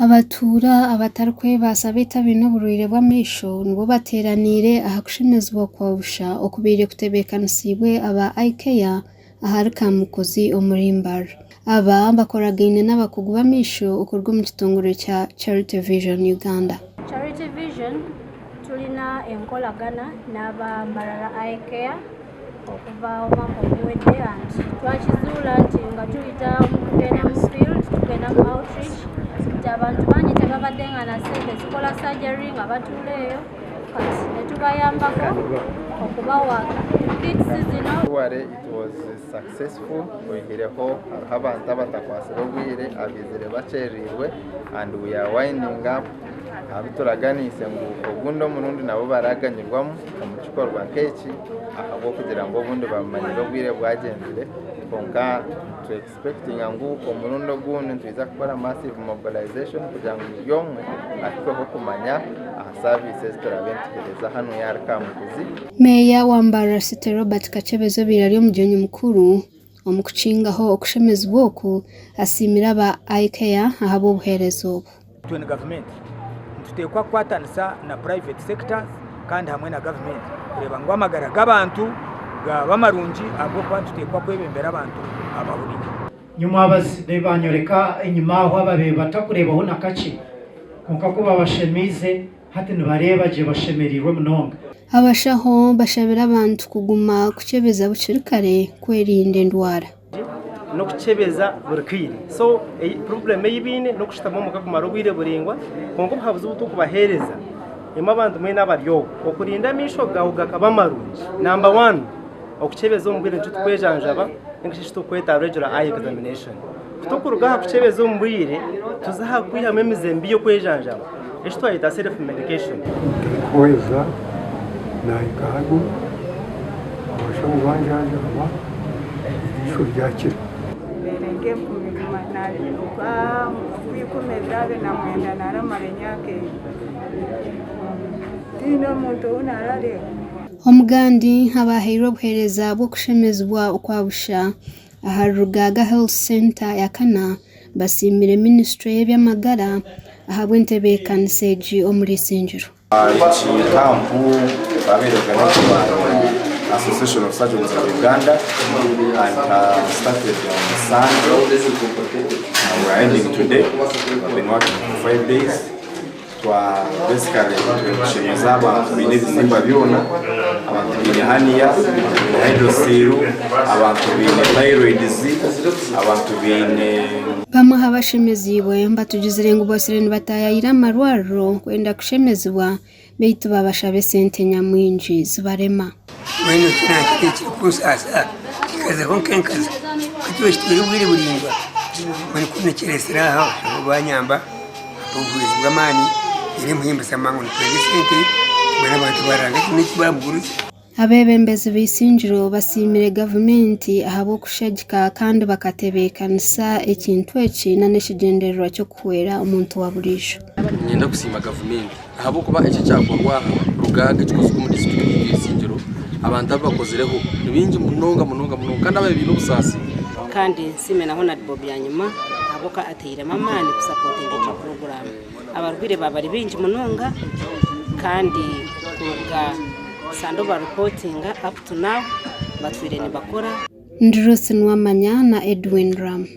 Abatuura abatarikwebaasa beitu abaine oburwaire bw'amaisho nibo bateeraniire aha kushemezibwa kwa busha okubaire kutebeekanisiibwe aba Eye Care ahari Kamukuzi omuri Mbarara. Aba bakoragaine n'abakugu b'amaisho okuruga omu kitongore kya Charity Vision Uganda. Charity Vision turina enkoragana n'aba Mbarara Eye Care. Okuva omwaka oguwedde and twakizuula nti nga tuyita mukugenda mu field tugenda mu outreach nti abantu bangi tebabadde nga na sente zikola surgery nga batuula eyo kati netubayambako okubawa kits zino. Actually it was successful oihireho hariho abantu abatakwatsire obwire abaizire bakyereirwe and we are winding up abu turaganiise ngu ogundi omurundi nabo baraganyirwamu omu kikorwa nk'eki ahabw'okugira ngu obundi bamanyire obwire bwagyenzire kwonka nitu expectinga ngu omurundi ogundi nitwija kukora massive mobilization kugira ngu buri omwe ahikweho kumanya aha service ezi turaabe nituheereza hanu ahari Kamukuzi. Meeya wa Mbarara City Robert Kakyebezi obaire ari omugyenyi mukuru omu kukingaho okushemezibwa oku, asiimire aba Eye Care ahabw'obuheereza obu. Itwe ni gavumenti nituteekwa kukwatanisa na private sectors kandi hamwe na gavumenti kureeba ngu amagara g'abantu gaaba marungi ahabw'okuba nituteekwa kwebembera abantu abahuriire. Nyuma abazibe banyoreka enyima aho ababaire batakureebaho na kakye, kwonka ku babashemeize hati nibareeba gye bashemereirwe munonga. Abashaho bashabire abantu kuguma kukyebeza bukiri kare kwerinda endwara. N'okukyebeza buri kaire. So problem ei baine n'okushutama omuka kumara obwire buraingwa kwonka obuhabuzi obu turikubaheereza imwe abantu mwena abari oku, okurinda amaisho gaawe gakaba marungi namba wani okukyebeza omu bwire nikyo turikwejanjaba ninga shi eki turikweta regular eye examination. Ku turikuruga aha kukyebeza omu bwire tuza aha kwihamu emize mibi y'okwejanjaba eki twayeta self medication. Turikuhweza nahika hanu abashaho banjanjaba eriisho ryakira. Mbaire nk'empumi okwikumi ebiro 29 naramara emyaka ebiri tihaine omuntu ou narareeba. Omugandi abahairwe obuheereza bw'okushemezibwa okwa busha ahari Rugaaga Health Centre yakana basiimire minisiture y'eby'amagara ahabw'entebeekanisa egi omuri Isingiro. Egi kampu babaire nibagirwanira Association of Surgeons of Uganda and started on Sunday and we are ending today. We have been working for 5 days. Twa basically turikushemeza abantu baine ebizimba byona, abantu baine hernia, abantu baine hydrocele, abantu baine thyroids, abantu baine. Bamwe aha bashemeziibwe batugizire ngu bosire nibataayaayira amarwariro kwenda kushemezibwa beitu babashaba esente nyamwingi zibarema. Mbwenu eki naakira ekirikunsaasa kikazaho nk'enkazi ku kiba kitwire obwire buraingwa mbwenu ku nakireetsire aha abashaho baanyamba bampa obuhwezi bw'amaani reero emuhimbisa mangu nitwenda esente mbwenu abantu baranga kimwe eki baabugurize. Abeebembezi b'eisingiro basiimire gavumenti ahabw'okushagika kandi bakatebeekanisa ekintu eki n'ekigyendererwa ky'okuhwera omuntu wa buriijo. Niinyenda kusiima gavumenti ahabw'okuba eki ekyakorwa aha Rugaaga ekikozirwe omu disiturikiti yaitu y'Isingiro abantu abu bakozireho ni baingi munonga munonga munonga kandi ababaire baine obusaasi. Kandi nsiime na Honarable Byanyima ahabw'okuba atairemu amaani kusapotinga egyo puroguraamu. Abarwaire baaba bari baingi munonga kandi kuruga Sande obu barupotinga up to now batwire nibakora. Ndi Ruth Nuwamanya na Edwin Ram.